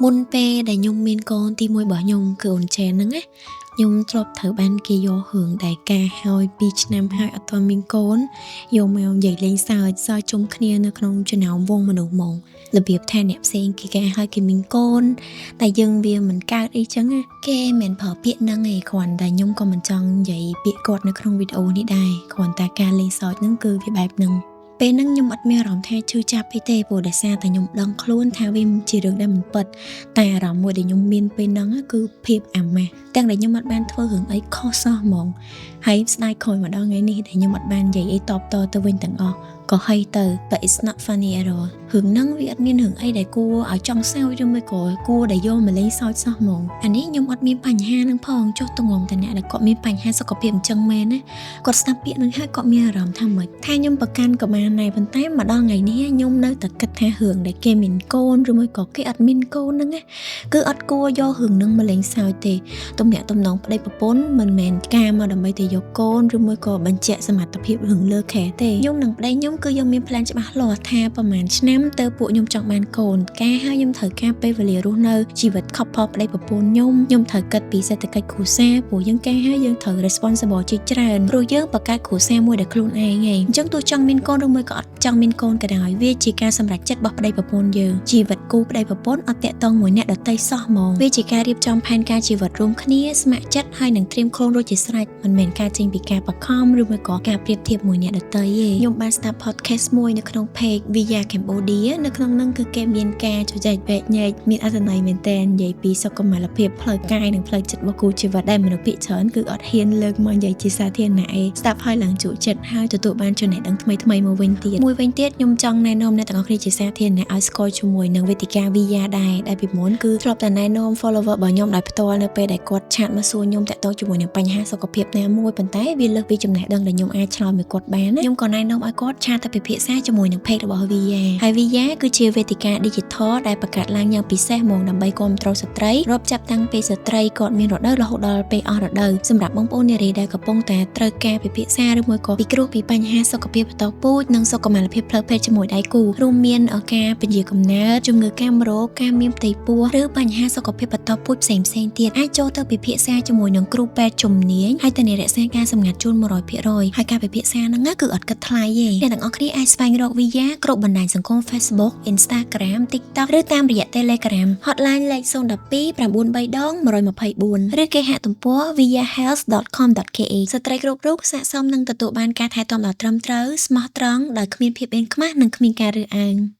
មុនពេលដែលខ្ញុំមានកូនទី1របស់ខ្ញុំគឺអូនចែនហ្នឹងណាខ្ញុំធ្លាប់ត្រូវបានគេយករឿងដែលការហើយ2ឆ្នាំហើយអត់ទាន់មានកូនយកមកនិយាយលេងសើចសើចជុំគ្នានៅក្នុងចំណោមវងមនុស្សហ្មងរបៀបថាអ្នកផ្សេងគេការហើយគេមានកូនតែយើងវាមិនកើតអីចឹងណាគេមិនប្រើពាក្យហ្នឹងឯងគ្រាន់តែខ្ញុំក៏មិនចង់និយាយពាក្យគាត់នៅក្នុងវីដេអូនេះដែរគ្រាន់តែការលេងសើចហ្នឹងគឺវាបែបហ្នឹងពេលហ្នឹងខ្ញុំអត់មានអារម្មណ៍ថាឈឺចាប់អីទេព្រោះដោយសារតែខ្ញុំដឹងខ្លួនថាវាជារឿងដែលមិនពិតតែអារម្មណ៍មួយដែលខ្ញុំមានពេលហ្នឹងគឺភាពអាម៉ាស់ទាំងដែលខ្ញុំអត់បានធ្វើរឿងអីខុសសោះហ្មងហើយស្ដាយក្រោយមកដល់ថ្ងៃនេះដែលខ្ញុំអត់បាននិយាយអីតបតទៅវិញទាំងអស់ក៏ហីទៅ but it's not funny at all រឿងហ្នឹងវាអត់មានរឿងអីដែលគួរឲ្យចង់សើចឬមួយក៏គួរដែលយកមកលេងសើចសោះហ្មងអានេះខ្ញុំអត់មានបញ្ហានឹងផងចុះទងំតែអ្នកដែលគាត់មានបញ្ហាសុខភាពអញ្ចឹងមែនណាគាត់ស្ដាប់ពាក្យនឹងហើយគាត់មានអារម្មណ៍ថាម៉េចថាខ្ញុំប្រកាន់ក៏បានដែរប៉ុន្តែមកដល់ថ្ងៃនេះខ្ញុំនៅតែគិតថារឿងដែលគេមានកូនឬមួយក៏គេអត់មានកូនហ្នឹងណាគឺអត់គួរយករឿងហ្នឹងមកលេងសើចទេទំនាក់ទំនងប្តីប្រពន្ធមិនមែនការមកដើម្បីតែយកកូនឬមួយក៏បញ្ជាក់សមត្ថភាពរឿងលើខែទេខ្ញុំនិងប្តីខ្ញុំគឺយើងមាន plan ច្បាស់លាស់ថាប្រហែលឆ្នាំទៅពួកខ្ញុំចង់បានកូនការហើយខ្ញុំត្រូវការពេលវេលារស់នៅជីវិត couple ប្តីប្រពន្ធខ្ញុំខ្ញុំត្រូវគិតពីសេដ្ឋកិច្ចគ្រួសារព្រោះយើងការហើយយើងត្រូវ responsible ជាច្រើនព្រោះយើងបង្កើតគ្រួសារមួយដោយខ្លួនឯងឯងអញ្ចឹងទោះចង់មានកូនឬមួយក៏អត់ចង់មានកូនក៏ដោយវាជាការសម្រេចចិត្តរបស់ប្តីប្រពន្ធយើងជីវិតគូប្តីប្រពន្ធអត់តាក់ទងមួយអ្នកដទៃសោះហ្មងវាជាការរៀបចំផែនការជីវិតរួមគ្នាស្ម័គ្រចិត្តហើយនឹងត្រៀមខ្លួនរួចជាស្រេចមិនមែនការចេញពីការបខំឬមួយក៏ការប្រៀបធៀបមួយអ្នកដទៃទេខ្ញុំបានស្ដាប់ podcast មួយនៅក្នុង page Via Cambodia នៅក្នុងហ្នឹងគឺគេមានការជជែកវែកញែកមានអត្ថន័យមែនទែននិយាយពីសុខុមាលភាពផ្លូវកាយនិងផ្លូវចិត្តរបស់គូជីវិតដែលមនុស្សភាគច្រើនគឺអត់ហ៊ានលើកមកនិយាយជាសាធារណៈឯងស្ដាប់ហើយឡើងជក់ចិត្តហើយទទួលបានចំណេះដឹងថ្មីៗមកវិញទៀតមួយវិញទៀតខ្ញុំចង់ណែនាំអ្នកទាំងអស់គ្នាជាសាធារណៈឲ្យស្គាល់ជាមួយនឹងវេទិកា Via ដែរដែលពីមុនគឺធ្លាប់តែណែនាំ follower របស់ខ្ញុំដោយផ្ទាល់នៅពេលដែលគាត់chat មកសួរខ្ញុំតាក់ទងជាមួយនឹងបញ្ហាសុខភាពណាមួយប៉ុន្តែវាលើសពីចំណេះដឹងដែលខ្ញុំអាចឆ្លើយមួយគាត់បានណាខ្ញុំក៏ណែនាំឲ្យគាត់chat ទៅពិភាក្សាជាមួយនឹង page របស់ Via ហើយ Via គឺជាវេទិកា digital ដែលបង្កើតឡើងយ៉ាងពិសេសហ្មងដើម្បីគាំទ្រស្ត្រីរាប់ចាប់តាំងពីស្ត្រីគាត់មានរដូវរហូតដល់ពេលអស់រដូវសម្រាប់បងប្អូននារីដែលកំពុងតែត្រូវការពិភាក្សាឬមួយក៏ពិគ្រោះពីបញ្ហាសុខភាពបន្តពូជនិងសុខុមាលភាពផ្លូវភេទជាមួយដៃគូរួមមានការពន្យាកំណើតជំងឺកាមរោគការមានផ្ទៃពោះឬបញ្ហាសុខភាពបន្តពូជផ្សេងផ្សេងៗទៀតអាចចូលទៅពិភាក្សាជាមួយនឹងគ្រូពេទ្យជំនាញហើយធានារក្សាការសម្ងាត់ជូន100%ហើយការពិភាក្សាហ្នឹងណាគឺអត់គិតថ្លៃទេអ្នកទាំងអស់គ្នាអាចស្វែងរក Via គ្រប់បណ្ដាញសង្គម Facebook Instagram TikTok ឬតាមរយៈ Telegram Hotline លេខ012 93ដង124ឬគេហទំព័រ viahealth.com.ke ស្ត្រីគ្រប់រូបស័ក្តិសមនឹងទទួលបានការថែទាំដ៏ត្រឹមត្រូវស្មោះត្រង់ដោយគ្មានភាពអៀនខ្មាស់និងគ្មានការរើសអើង។